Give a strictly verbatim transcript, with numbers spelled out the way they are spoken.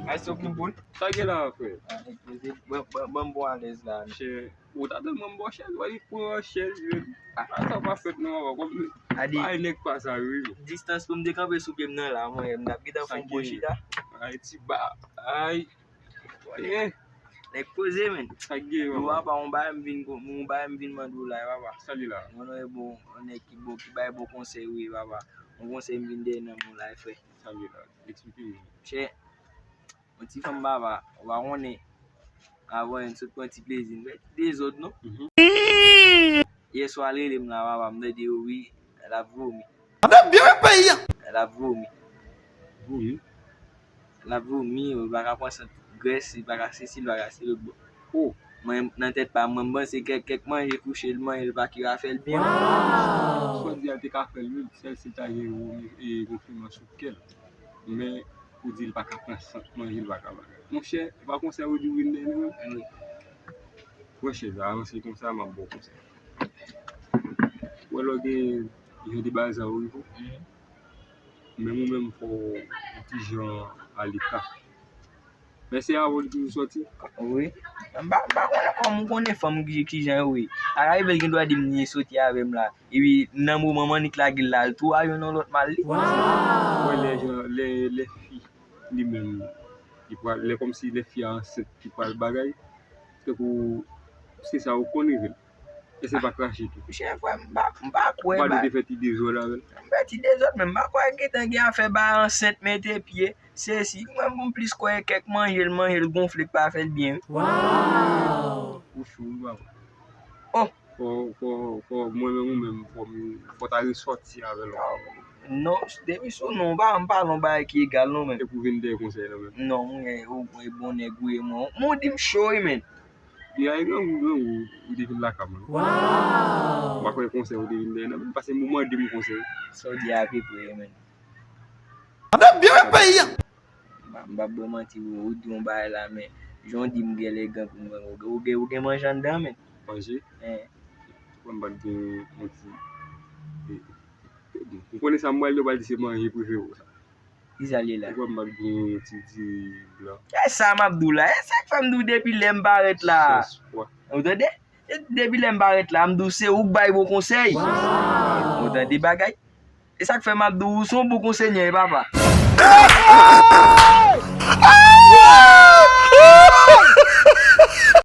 Ay, se ou ki bon. Sa gen la, frè? Ban m bon alèz la. Chè, ou ta tann mwen bò chèz, wè li pran chèz, men. A sa pa fèt non, papa, kòm ay nèg pa sa, wi. Distans pou m te kanpe sou pye m nan la, mwen, m t ap gentan fè yon bon chita. Ay, ti ba, ay. Nèg poze, men. Sa gen, papa, yon bagay m vin, yon bagay m vin mande w la, papa. Sa li la? Mwen, non, e bon, yon nèg ki bon, ki bay bon konsèy, wi, papa. Yon konsèy m vin dèyè nan men w la, frè. Sa li la? Eksplike m. Chè, yon ti fanm, papa, ou pa konnen. Avan, yon sot pran ti plezi, m fè ti dezòd, non? Yè swa, l rele m la, papa, m tande yo, wi, l ap vomi. Ann byen men peyi a. L ap vomi. Vomi? L ap vomi, li pa ka pran sant grès, li pa ka sesi, li pa ka se lòt bò. O, mwen, nan tèt pa mwen, m panse kèk, kèk manje kouche, l manje, l pa ki va fè l byen. Sa w di a te ka fè l, wi, sèl si l ta gen vomi, e, gonfleman sou kè l. Men, ou di l pa ka pran sant manje, l pa ka bagay. Monchè, e pa konsèy ou di w vin dèyè nou, non? Pran chèz la, avanse konsa, m ap ba w konsèy. Ou wè lè w gen jan de bagay sa yo rive w, men ou menm fò w yon ti jan aleka. Men se avè w li toujou sòti? Wi. M pa, m pa konnen kòman ou konnen fanm ki, ki jan yo ye. A ka rive l gen dwa di m li soti avè m la. Epi nan moman m annik lage l la, l tou al jwenn yon lòt mal li. Ou wè lè jan, lè, lè fi li menm, li pral, lè kòmsi lè fi a ansent, li pral bagay, tankou se sa ou konn rive l. Èske l pa krache tou? Monchè, frè, m pa, m pa kwè. Ou pa dwe te fè ti dezòd avè l? M fè ti dezòd, men m pa kwè gentan gen afè bay ansent, mete pye, sesi. Mwen, m plis kwè kèk manje l manje, l gonfle, k pa fè l byen, wi. Ou cho, wi, papa. O! Fò, fò, fò, mwen menm ou menm, fò m, fò w ta resòti avè l ankò. Non, depi sou non, m pa, m pa nan bagay ki egal, non, men. Epi w vin dèyè konsèy la menm? Non, mwen, ou, ou bon nèg ou ye, mwen. Mwen, ou di m cho, wi, men. Li a grangou, grangou, ou te vin lakay mwen. Waw! M pa kwè konsèy ou te vin dèyè nan men m, paske m ou mande m konsèy. Sa w di a apeprè, men. Ann byen men peyi a. M pa, m p ap ba w manti, ou, ou di yon bagay la, men jan w di m gen lè gang pou m gang, ou gen, ou gen, ou gen manje anndan, men. Manje? Hein. Mwen m pa t gen yon ti, e, e, bon, ou konnen sa m pral di, ou pral di se manje prefere w sa. Kisa l ye la? Ou kwè m pa t gen yon ti diri blan? E sa m ap di w la. E sa k fè m di w depi lè m parèt la. Sans fwa. Ou tande? E depi lè m parèt la, m di w se ou k bay bon konsèy. Ou tande bagay? E sa k fè m ap di w, ou se yon bon konsenyè, papa.